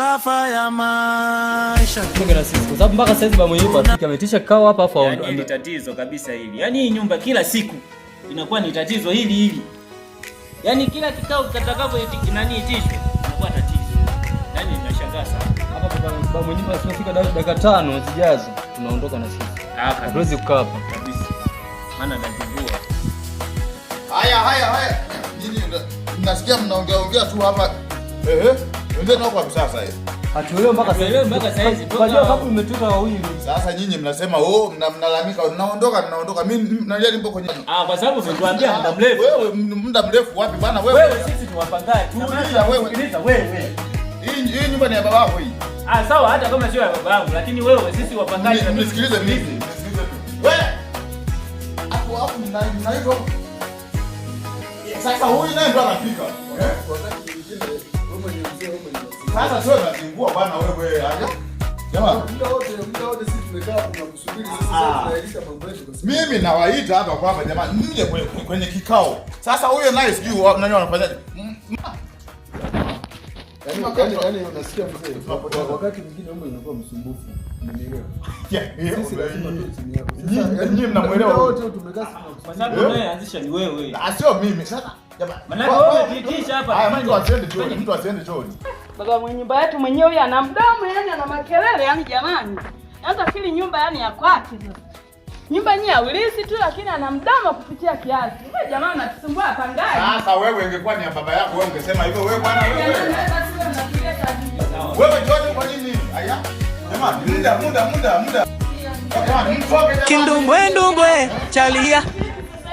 Falsafa ya maisha. Tuonge na sisi kwa sababu mpaka sasa hivi baba mwenyewe afika ametisha kikao hapa afu Yaani hili tatizo kabisa hili. Yaani hii nyumba kila siku inakuwa ni tatizo hili hili. Yaani kila kikao kitakavyo nani itishwe inakuwa tatizo. Yaani ninashangaa sana. Hapa baba mwenyewe asipofika dakika 5 zijazo tunaondoka na sisi. Ah, kabisa. Hatuwezi kukaa hapa. Kabisa. Maana natubua. Haya haya haya. Nyinyi mnasikia mnaongea ongea tu hapa. Ehe. Wenzenu wako wapi sasa hivi? Hatuelewi mpaka sasa. Hatuelewi mpaka sasa hizi. Tunajua kabla umetoka wawili. Sasa nyinyi mnasema oh, mnalalamika, mnaondoka mnaondoka. Mimi najua nipo kwenye Ah, kwa sababu umetuambia muda mrefu. Wewe muda mrefu wapi bwana wewe? Wewe sisi ni wapangaji. Tulia wewe. Sikiliza wewe. Hii nyumba ni ya babako hii. Ah, sawa hata kama sio ya babangu, lakini wewe sisi wapangaji na Nisikilize mimi. Nisikilize mimi. Wewe. Hapo hapo mnaitwa. Sasa huyu naye ndo anapika. Eh? Wakati mwingine wewe mwenye mzee, wewe mwenye mzee. Sasa sio unazingua bwana wewe. Aja. Jamaa. Muda wote sisi tumekaa tunakusubiri sisi, sasa tunaahirisha mambo yetu kwa sababu Mimi nawaita hapa kwamba jamani mje kwenye kikao. Sasa huyo naye sijui nani wanafanyaje. Yaani unasikia mzee, wakati mwingine wewe unakuwa msumbufu. Umenielewa? Sisi lazima tu chini yako. Sasa Nyinyi mnamuelewa muda huyu? wote tumekaa sisi tunakusubiri. Kwa sababu unayeanzisha ni wewe. Ah, sio mimi. Sasa jamani. Maana wewe umetuitisha hapa. Haya, mtu asiende chooni, mtu asiende chooni. Baba mwenye nyumba yetu mwenyewe huyu ana mdomo, yani ana makelele, yani jamani. Yaani tafikiri nyumba yani ya kwake sasa. Nyumba yenyewe ya ulisi tu lakini ana mdomo kupitia kiasi. Wewe jamani unatusumbua hapa ndani. Sasa wewe ingekuwa ni ya baba yako wewe ungesema hivyo wewe bwana wewe. Jamani, wewe basi wewe unafikiria saa zingine. Wewe chooni kwa nini? Aya. Jamani, muda muda muda muda. Jamani, mtoke jamani. Kindumbwendumbwe chalia,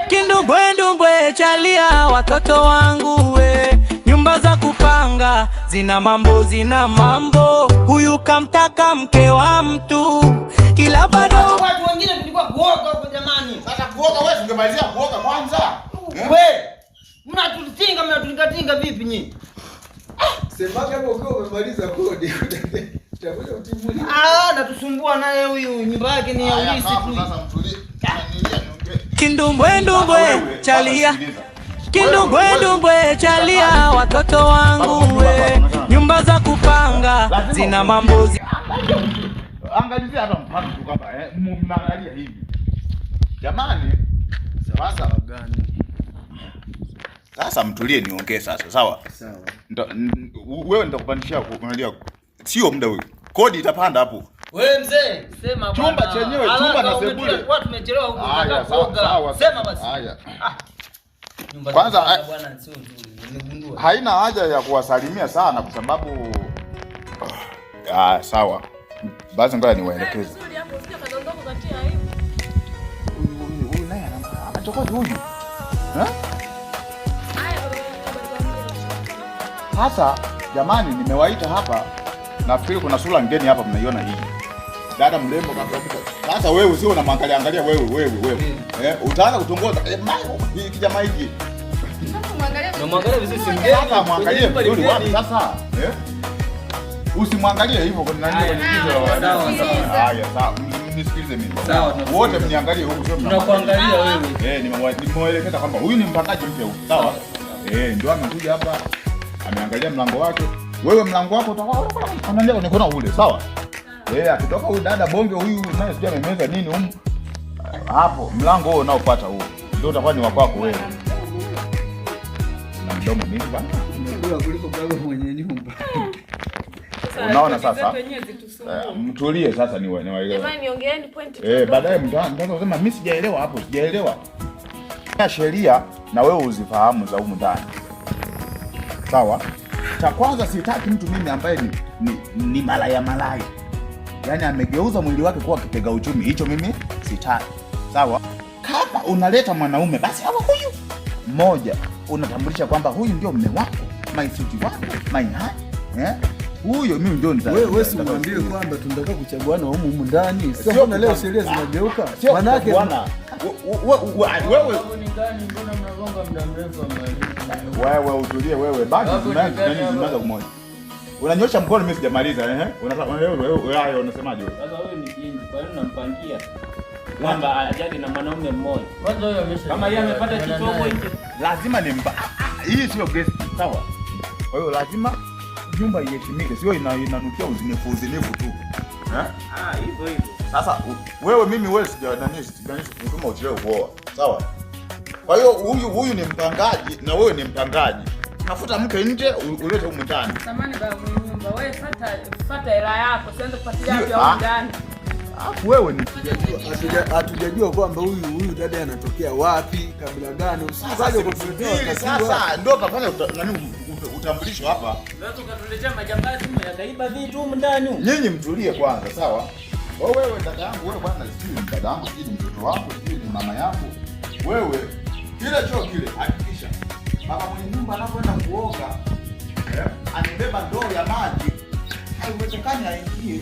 kindumbwendumbwe chalia, watoto wangu we, nyumba za kupanga zina mambo, zina mambo. Huyu kamtaka mke wa mtu, ila bado Watu wengine tulikuwa kuoga huko jamani. Sasa kuoga wewe ungemalizia kuoga kwanza. Eh? We, mnatutinga mnatutingatinga vipi nyinyi? Semaga hapo ukiwa umemaliza kodi. Utakuja utimulia. Ah, natusumbua naye huyu, nyumba yake ni ya Haya, ulisi kapu tu. sasa mtulie. Nilia niongee. Kindumbwendumbwe Wewe, chalia, sasa sikiliza. kindumbwendumbwe chalia, watoto wangu we, nyumba za kupanga zina mambo Angalizia hata mfano tu kwamba mnaangalia hivi. Jamani, sasa sasa mtulie niongee sasa, sawa? Sawa. Wewe nitakupandishia kuangalia. Sio muda huyu. Kodi itapanda hapo. Wewe mzee, sema Chumba bwana. chenyewe, Haraka, chumba na sebule. Watu tumechelewa huko Haya, tunataka sawa, kuoga. sawa. Sema basi. Haya. Nyumba Kwanza, za kupanga bwana sio nzuri, nimegundua. Haina haja ya kuwasalimia sana kwa sababu ah, sawa. Basi ngoja niwaelekeze. Vizuri hapo usije kadondoka ukatia aibu. Huyu huyu naye anachokozi huyu. Eh? Haya baba mwenye. Sasa jamani, nimewaita hapa, nafikiri kuna sura ngeni hapa, mnaiona hii dada mrembo kabisa. Sasa wewe usio unamwangalia angalia wewe wewe wewe utaanza kutongoza hii kijamaa hiki. Unamwangalia vizuri si mgeni. Sasa mwangalie Kwenye nyumba ni vizuri wapi mgeni. sasa Usimwangalie hivyo kwenye nani kwenye jicho la Sawa, wale. Haya, sawa. Mnisikilize mimi. Sawa, tunakusikiliza. Wote mniangalie huku sio mnaangalia. Tunakuangalia wewe. Nimewaelekeza kwamba huyu ni mpangaji mpya huyu. Sawa? Ndio amekuja hapa. Ameangalia mlango wake. Wewe mlango wako utakuwa unaangalia kwenye kona ule, sawa? Akitoka huyu dada bonge huyu naye sijui amemeza nini humu. Hapo mlango huo unaopata huo ndio utakuwa ni wa kwako wewe. Na mdomo nini bwana? Umekula kuliko baba mwenye nyumba. Unaona sasa? Wenyewe zitusumbue. Mtulie sasa niwaelewe. Jamani ongeeni point. Baadaye mtaanza kusema mimi sijaelewa hapo, sijaelewa. Ya sheria na wewe uzifahamu za humu ndani. Sawa? Cha kwanza sitaki mtu mimi ambaye ni malaya malaya. Yaani amegeuza mwili wake kuwa kitega uchumi, hicho mimi sitaki. Sawa? Kama unaleta mwanaume basi awe huyu mmoja, unatambulisha kwamba huyu ndio mume wako, my sweet wako, my honey. Eh? Huyo mimi ndio Wewe wewe si mwambie kwamba tunataka kuchaguana humu humu ndani. Sio Sio mbona leo sheria zinageuka? Sio Maana yake kuchaguana. Wewe Ni gani mbona mnagonga muda mrefu amalizi? wewe utulie wewe, baki Hapo ni zimeanza gani nani hapo? zimeanza kumoja. Unanyosha mkono mimi sijamaliza eh? Unataka wewe wewe hayo unasemaje wewe? Sasa wewe ni jinji, kwa nini unampangia kwamba ajali na mwanaume mmoja? Kwanza huyo amesha. Kama yeye amepata kichogo nje. Lazima nimpa. Hii sio guest, sawa? Kwa hiyo lazima Nyumba iheshimike, sio inanukia uzinifu uzinifu tu. Eh? Ah, hivyo hivyo. Sasa wewe mimi wewe sija nani kutuma uchelewe kuoa. Sawa? Kwa hiyo huyu ni mpangaji na wewe ni mpangaji. Tafuta mke nje ulete humu ndani. Samani baba mwenye nyumba, wewe fuata hela yako, sianze kufuatilia hapo humu ndani. Alafu wewe ni hatujajua kwamba huyu dada anatokea wapi, kabila gani, usikaje kutuletea. Sasa ndio kafanya nani utambulisho hapa. Unaweza ukatuletea majambazi yakaiba vitu humu ndani. Nyinyi mtulie kwanza, sawa? Wewe dada yangu, wewe bwana, sijui ni dada yangu, sijui ni mtoto wako, sijui ni mama yangu. Wewe kile choo kile hakikisha baba mwenye nyumba anapoenda kuoga amebeba ndoo ya maji, haiwezekani aingie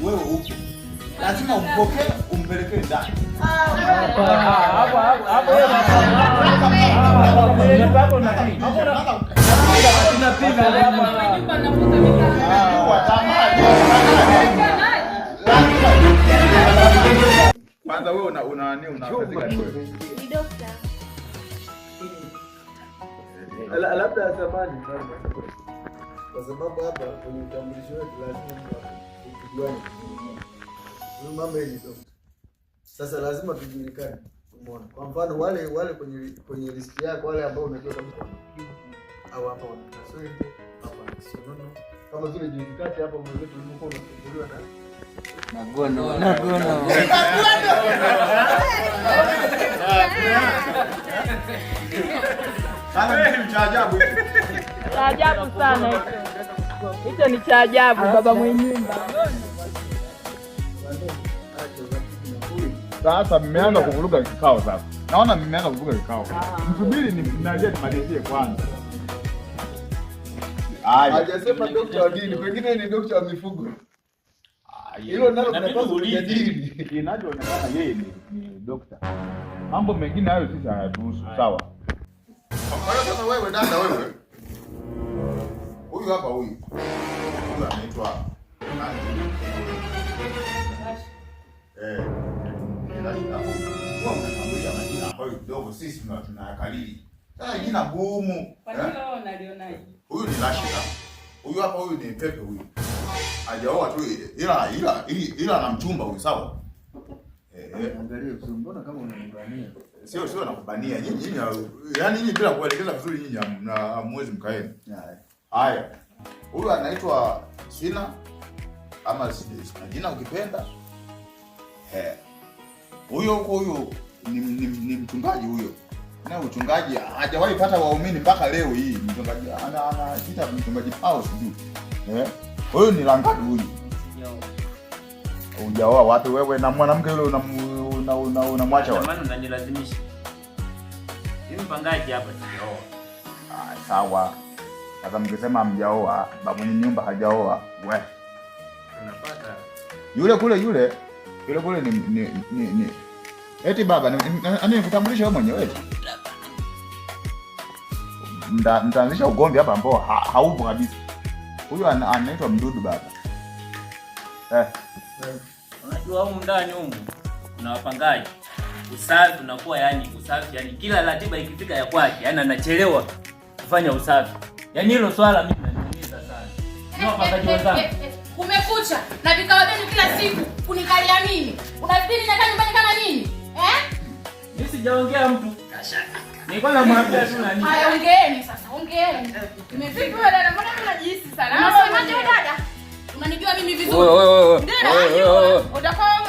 wewe huko. Lazima umpokee umpelekee ndani. Hapo hapo Kwanza wewe una nini, una kazi gani wewe? Ni dokta. Labda zamani kwa sababu hapa kwenye utambulisho wetu lazima tujuane. Huyu mama ni dokta. Sasa lazima tujulikane. Umeona? Kwa mfano wale kwenye list yako wale ambao unajua kabisa au hapa wana kaswende, hapa wana kisonono. Kama vile juzi kati hapa mwenzetu ulikuwa unasumbuliwa na Magono. Sasa ni cha ajabu. Cha ajabu sana hicho. Hicho ni cha ajabu baba mwenye nyumba. Sasa mmeanza kuvuruga kikao sasa. Naona mmeanza kuvuruga kikao. Msubiri ni nimalizie kwanza. Hajasema dokta wa dini, pengine ni dokta wa mifugo. Hilo nalo tunapaswa kujadili. Kinachoonekana yeye ni dokta. Mambo mengine hayo sisi hayatuhusu, sawa? Kwa hiyo sasa wewe dada wewe. Huyu hapa huyu. Huyu anaitwa nani? Huwa mnatambulisha majina ambayo kidogo sisi tunayakalili. Sasa jina gumu. Kwa nini wewe unalionaje? Huyu ni Rashida. Huyu hapa huyu ni Pepe huyu. Hajaoa tu ila ana mchumba huyu, sawa? Angalia mbona kama unanibania. Sio nakubania. Nyinyi yaani nyinyi bila kuelekeza vizuri nyinyi hamwezi mkaeni. Haya. Huyu anaitwa Sina ama Sina jina ukipenda. Huyo huko huyo ni mchungaji huyo. Na mchungaji hajawahi pata waumini mpaka leo hii. Mchungaji anajiita mchungaji Paul sijui. Huyu ni langapi huyu? Hujaoa wapi wewe na mwanamke yule unamwacha wapi? Maana unanilazimisha. Mimi mpangaji hapa sijaoa. Ah, sawa. Sasa mkisema hamjaoa, babu mwenye nyumba hajaoa, we. Tunapata. Yule kule ni eti baba ni nikutambulisha wewe mwenyewe eti. Mtaanzisha ugomvi hapa ambao haupo kabisa. Huyu anaitwa Mdudu baba. Unajua humu ndani humu kuna wapangaji. Usafi unakuwa yani usafi yani kila ratiba ikifika ya kwake yani anachelewa kufanya usafi. Yaani hilo swala mimi linaniumiza sana. Ni wapangaji wenzangu. Kumekucha na vikao vyenu kila siku kunikalia mimi. Unafikiri nakaa nyumbani kama nini? Mimi sijaongea mtu. Nilikuwa namwambia tu nani. Haya ongeeni sasa, ongeeni. Vipi wewe dada, mbona unajihisi sana? Unasemaje wewe dada? Unanijua mimi vizuri. Wewe. Ndio najua. Utakuwa wewe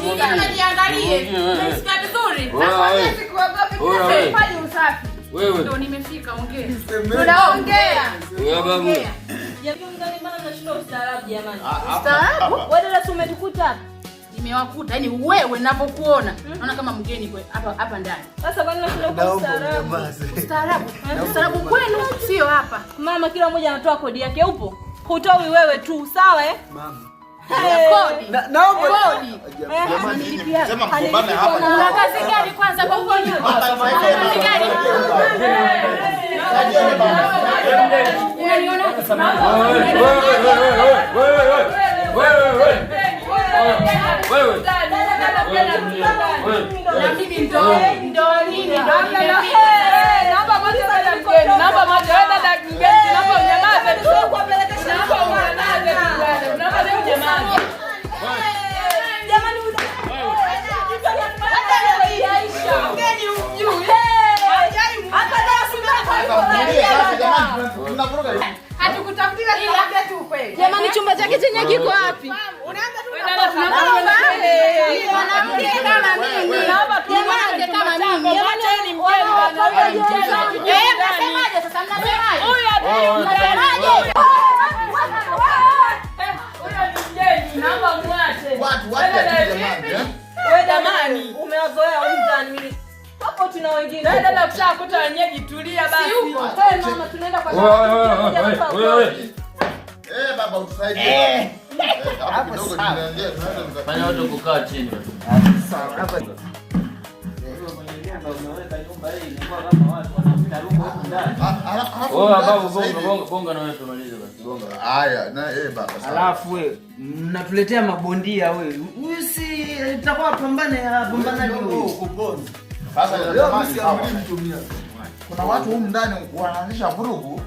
mwenyewe unajiangalie. Unasikia vizuri? Sasa sikuogopi kwa sababu usafi. Wewe. Ndio nimefika, ongea. Tunaongea. Wewe babu. Jamani, mbona mnashinda ustaarabu jamani? Ustaarabu? Wewe dada si umetukuta hapa? Nimewakuta, yani wewe ninapokuona naona kama mgeni hapa hapa ndani. Sasa kwa nini unashinda kwa ustaarabu? Ustaarabu. Ustaarabu kwenu sio hapa. Mama kila mmoja anatoa kodi yake, upo? Hutoi wewe tu, sawa eh? Mama. Kodi. Naomba kodi. Jamani, sema mgombane hapa. Una kazi gani kwanza kwa huko nyuma? Kazi gani? Unaniona? Wewe. Na mimi ndo nini ndo Naomba moja dada mgeni, naomba moja dada mgeni, naomba unyamaze tu. Unaondoka. Hatukutafutia tunakwambia tu ukweli. Jamani, chumba chake chenye kiko wapi? Unaanza tu Dada, tunaomba mwanamke kama mimi. Mwanamke kama mimi. Jamani, mgeni bwana. Huyu mgeni. Eh, mnasemaje sasa? Mnasemaje? Huyu hataki Mnasemaje? Huyo ni mgeni, naomba muache. Watu wapi akili jamani, eh? Wewe jamani, Umewazoea huyu ndani. Hapo tuna wengine. Wewe dada, ukishakuta wenyeji tulia basi. Wewe mama tunaenda kwa Wewe. Eh, baba utusaidie. Eh, hapo kidogo tunaongea, tunaweza Fanya tukafanya watu kukaa chini. Sawa, hapa Kwenye nyumba umeweka nyumba hii inakuwa kama watu wanapita ruko huku ndani. Alafu Wewe babu, sasa hivi- bonga bonga na wewe tumalize basi bonga. Haya, na eh baba. Sawa. Alafu wewe mnatuletea mabondia wewe. Huyu si itakuwa pambane pambana huyu. Sasa Leo jamani, mimi sawa. siamri mtu mia. Kuna watu humu ndani wanaanzisha vurugu,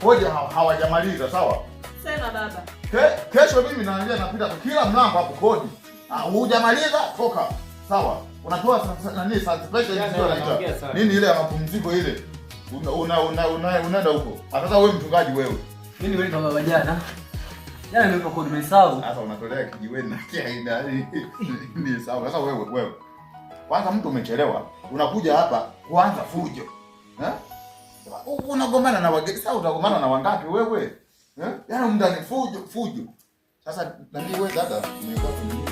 koja hawajamaliza, sawa? Sema baba. Kesho mimi naanzia napita kwa kila mlango hapo kodi. Ah, hujamaliza toka. Sawa. Unatoa nani suspension Yaani, hizo wanaongea wanaita. sana. Nini ile ya mapumziko ile? Una una una unaenda huko. Ah, sasa wewe mchungaji wewe. Mimi nilipa baba jana. Jana nilipa kodi nimesahau. Sasa unatolea kijiweni na kiaina. Ni sawa. Sasa wewe. Kwanza mtu umechelewa, unakuja hapa kuanza fujo. Eh? Unagombana na wageni. Sasa utagombana na wangapi wewe? Eh? Yaani muda ni fujo, fujo. Sasa nani wewe dada, nilikuwa tumjini.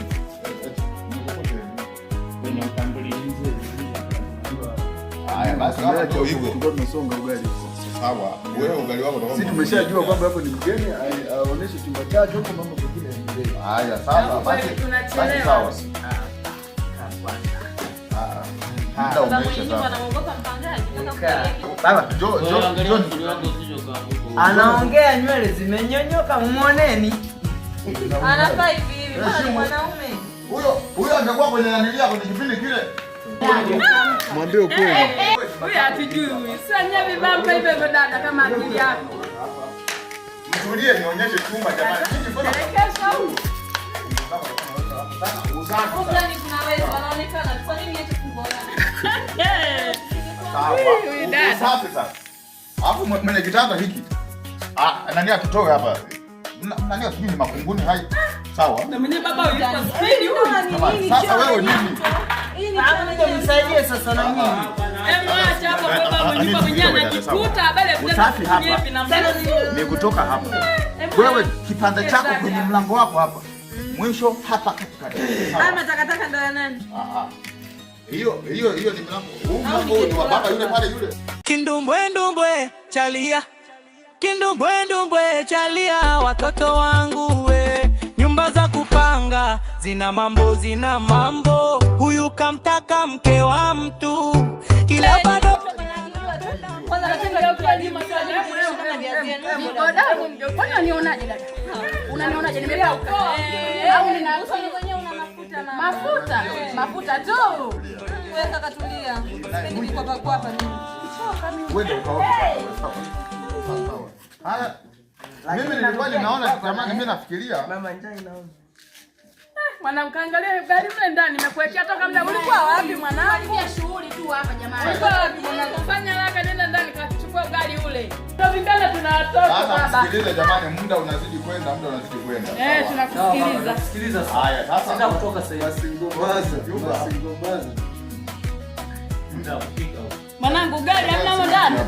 Kwenye utambulisho. Haya basi kama ndio hivyo. Tulikuwa tunasonga ugali. Sawa. Wewe ugali wako utakuwa. Sisi tumeshajua kwamba hapo ni mgeni, aoneshe chumba chake huko, mambo mengine yaendelee. Haya sasa basi. Basi sawa. Ah. Muda umeisha sasa. Anaogopa mpangaji. Baba Jo Wewe jo angalia jo. mzuri wako usije ukaanguka. anaongea nywele zimenyonyoka, muoneni. Anafaa hivi hivi. Bwana ni mwanaume. Huyo angekuwa kwenye nanilia kwenye kipindi kile. Mwambie ukweli. Huyu hatujui huyu. Sasa nyewe vibamba hivyo hivyo dada kama akili yako. Mtulie nionyeshe chumba jamani. Hiki mbona Elekesha huyu. usafi. Ndani tunaweza wanaonekana. Kwa nini eti kuona? Sawa. Usafi sasa. Alafu mwenye kitanda hiki. Ah, nani akitoe hapa? Nani sijui ni makunguni hai. Sawa. Na mwenye baba huyu yuko spidi huyu. Jamani, Sasa wewe nini? Hapo msaidie sasa na nyinyi. Hebu acha hapo baba mwenye nyumba mwenyewe anajikuta habari ya Usafi hapa. yepi na mtu. Ni kutoka hapa. Wewe kipande chako kwenye mlango wako hapa. Mwisho hapa katikati. Haya Sawa. matakataka ndo ya nani? Ah, ah. Hiyo hiyo hiyo ni mlango. Huu mlango huu ni wa baba yule pale yule. Kindumbwendumbwe chalia, kindumbwendumbwe chalia, watoto wangu we, nyumba za kupanga zina mambo, zina mambo. Huyu kamtaka mke wa mtu, ila bado Kwanza nataka Kwani unanionaje dada? Unanionaje nimepauka? Au nina uso mwenyewe una mafuta mama. mafuta? Mafuta tu. Weka katulia. Sipendi kwa kwa hapa mimi. Uende ukaoge. Sawa. Sawa, sawa. Haya. Mimi nilikuwa ninaona jamani, mimi nafikiria Mama njaa inauma. Mwanamke angalia gari mle ndani nimekuwekea toka muda. Ulikuwa wapi mwanangu? Kwa shughuli tu hapa jamani. Ulikuwa wapi mwanangu? Fanya haraka nenda ndani kachukua ugali ule. Tunavimbana tuna watoto Sasa baba. msikilize jamani, muda unazidi kwenda, muda unazidi kwenda. Eh, Sawa. tunakusikiliza. Sikiliza sasa. Haya, sasa Sita kutoka sasa hivi. Wasingomaze, wasingomaze. Muda wa kupika huko. Mwanangu ugali hamna humo ndani.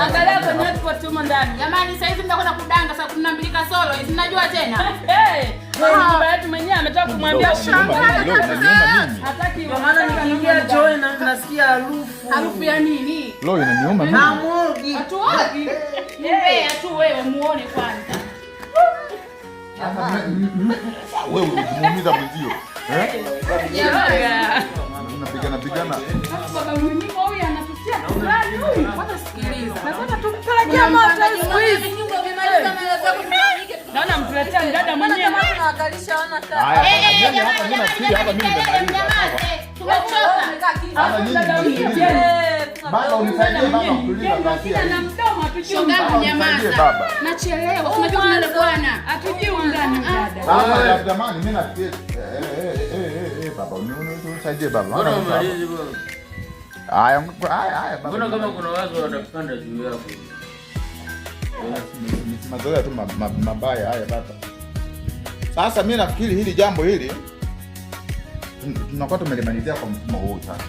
Angalia kwenye hotpot humo ndani. Jamani sasa hivi mnakwenda kudanga saa 12 kasoro hizi mnajua tena. Eh, baba yetu mwenyewe ametoka kumwambia Unaniuma mimi, unaniuma mimi. hataki Kwa maana nikiingia chooni na nasikia harufu. Harufu ya nini? Leo inaniuma mimi. Hamuogi. Watu wapi? Ni mbea tu wewe muone kwanza. Sasa wewe ukimuumiza mwenzio. Eh? Yoga. Unapigana pigana. Baba mwenyewe huyu anatutia fulani huyu. Kwanza sikiliza. Nataka tumpelekea moto siku hizi. Nyumba umemaliza maelezo yako tufanyike. Naona mtuletea mdada mwenyewe. Tunawakalisha wana taa. Haya, Eh, sasa mimi hapa jamani, mimi nafikiri hapa mimi jamani, nimemaliza. mnyamaze. Tumechoka. Sasa nyinyi mnisikilize. Baba unisaidie baba kutuliza ghasia Na hii. mdomo hatujui. Shogangu Baba unisaidie nyamaza. baba. Nachelewa. Unajua tunaenda bwana. Hatujui undani dada. Sasa jamani mimi nafikiri baba unisaidie baba. Mbona umalizi bwana? Haya haya haya baba. Mbona kama kuna watu watapanda juu yako? Mazoea tu mabaya haya baba. Sasa mimi nafikiri hili jambo hili tunakuwa tumelimalizia kwa mfumo huu sasa.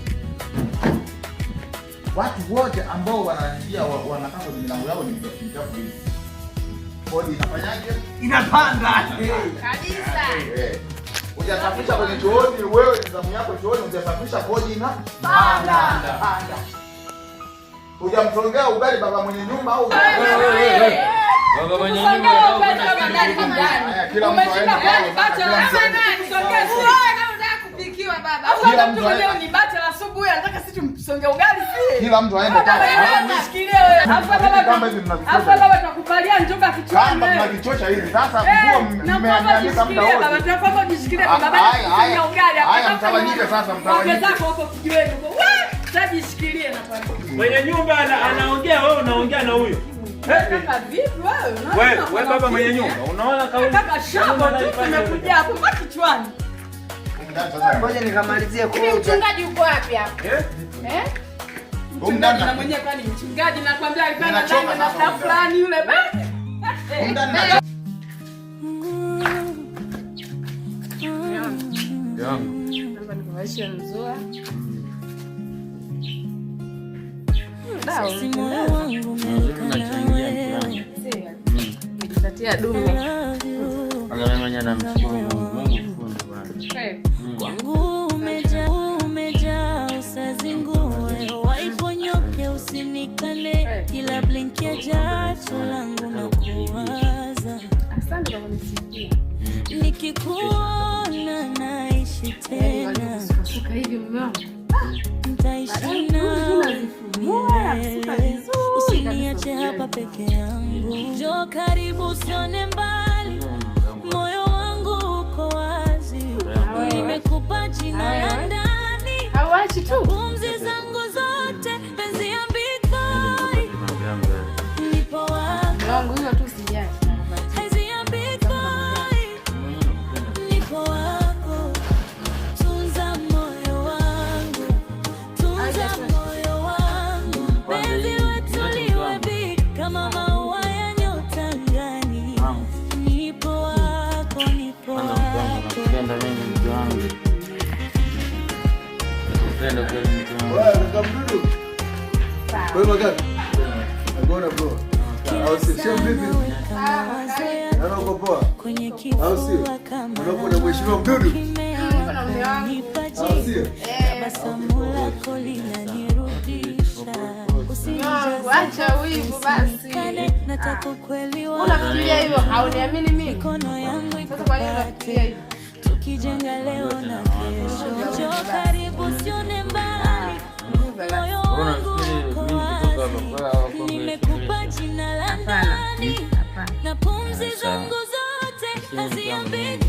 Watu wote ambao wanaingia wanakaa kwenye milango yao ni michafu hivi. Kodi inafanyaje? Inapanda. Kabisa. Hujasafisha kwenye chooni wewe, zamu yako chooni hujasafisha, kodi ina panda. Panda. Hujamtongea ugali baba mwenye nyumba au baba mwenye nyumba? Kila mtu aende. Kila mtu leo ni bata la asubuhi, anataka sisi tumsonge ugali si? Kila mtu aende kama. Nishikilie wewe. Hapo baba. Hapo baba tunakupalia njoka kichwani. Kama mnakichosha hivi sasa nguo mmeanika muda wote. Baba tunakwambia jishikilie kwa baba tusonge ugali. Haya mtawanyike sasa, mtawanyike. Zako huko kijiweni huko. Wewe tajishikilie na kwambia. Mwenye nyumba anaongea, wewe unaongea na huyo. Kaka vipi wewe? Wewe baba mwenye nyumba unaona kauli. Kaka shamba tu tumekuja hapo mpaka kichwani. Ngoja nikamalizie kwa mchungaji uko wapi hapo? Eh? Mchungaji na mwenyewe kwani mchungaji nakwambia alikuwa na na fulani yule basi. Naomba nikuvaishe mzua. Nijipatia dume. Kwangu umejaa usazingue, waiponyoke usinikane, kila blink ya jacho langu na kuwaza. Asante kwa kunisikia. Nikikuona naishi tena. Hivi mume wangu. Nitaishi nawe milele. Usiniache hapa peke yangu. Njoo karibu usione mbali. Moyo wangu uko wazi. Nimekupa jina la ndani. Hawachi tu. Pumzi zangu zote penzi ya mbikoi. Nipo wako. Wangu hiyo tu sijali. Penzi ya mbikoi. Nipo wako. Tunza moyo wangu. Tunza moyo wangu. Penzi wetu liwe big kama maua ya nyota angani. Nipo wako, nipo wako. Nakupenda mimi mke wangu. Nakupenda kweli mke wangu. Wewe kaka Mdudu. Wewe kaka. Nakuona bro. Au si sio vipi? Naona uko poa. Au sio? Unakuwa na mheshimiwa Mdudu. Au sio? Tabasamu lako linanirudisha. Mungu, acha wivu basi. Nataka ukweli wako. Unafikiria hivyo, hauniamini mimi. Mikono yangu Sasa kwa nini unafikiria hivyo? Tukijenga leo na kesho. Njoo karibu usione mbali. Moyo wangu uko wazi. Nimekupa jina la ndani. Na pumzi zangu zote haziambiki.